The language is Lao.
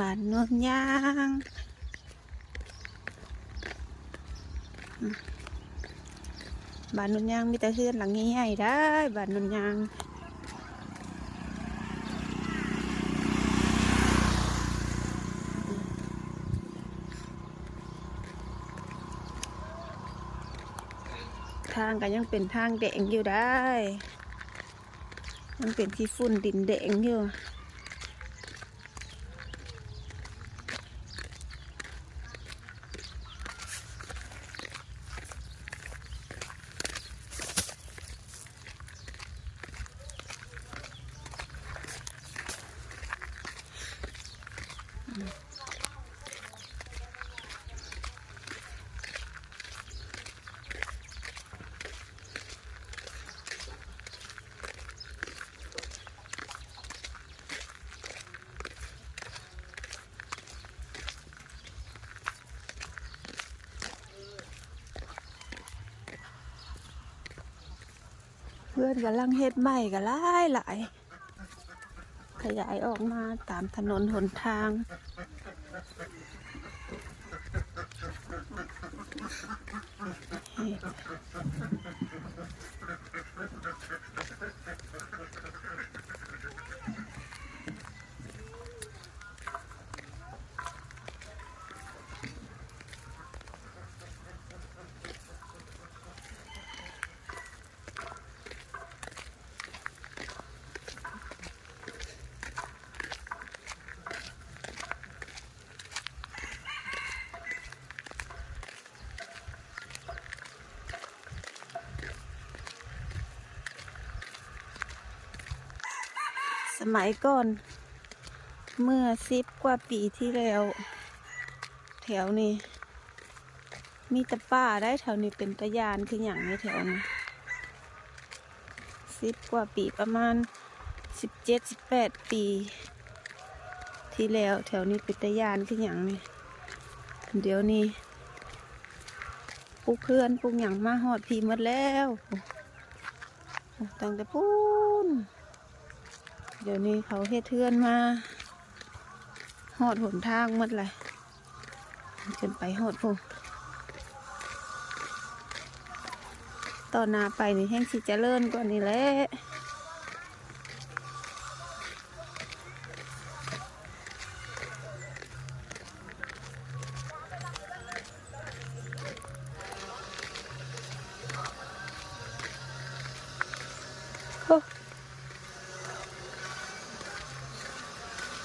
ບ້ານໂນນຍາງ ອືມ ບ້ານໂນນຍາງມີແຕ່ເຮືອນຫຼັງໃຫຍ່ໆ ໄດ໋ ບ້ານໂນນຍາງ. ທາງກໍຍັງເປັນທາງແດງຢູ່ໄດ໋ ຍັງເປັນຂີ້ຝຸ່ນດິນແດງຢູ່. ເຮືອນກຳລັງເຮັດໃໝ່ກໍຫຼາຍໆ ຂະຫຍາຍອອກມາຕາມຖະໜົນຫົນທາງ. ສະໄໝກ່ອນ ເມື່ອສິບກວ່າປີທີ່ແລ້ວ ແຖວນີ້ມີແຕ່ປ່າໄດ໋ ແຖວນີ້ເປັນຕາຢ້ານຄືຫຍັງໃນແຖວນີ້. ສິບກວ່າປີ ປະມານສິບເຈັດ ສິບແປດປີທີ່ແລ້ວ ແຖວນີ້ເປັນຕາຢ້ານຄືຫຍັງນີ້. ດຽວນີ້ປຸກເຮືອນປຸກຫຍັງມາຮອດພີ້ໝົດແລ້ວ ຕັ້ງແຕ່ພຸ້ນ. ດຽວນີ້ເຂົາເຮັດເຮືອນມາຮອດຫົນທາງໝົດແລ້ວ ຈົນໄປຮອດພຸ້ນ. ຕໍ່ໜ້າໄປນີ້ແຮ່ງຊິຈະເລີນກວ່ານີ້ແຫຼະ.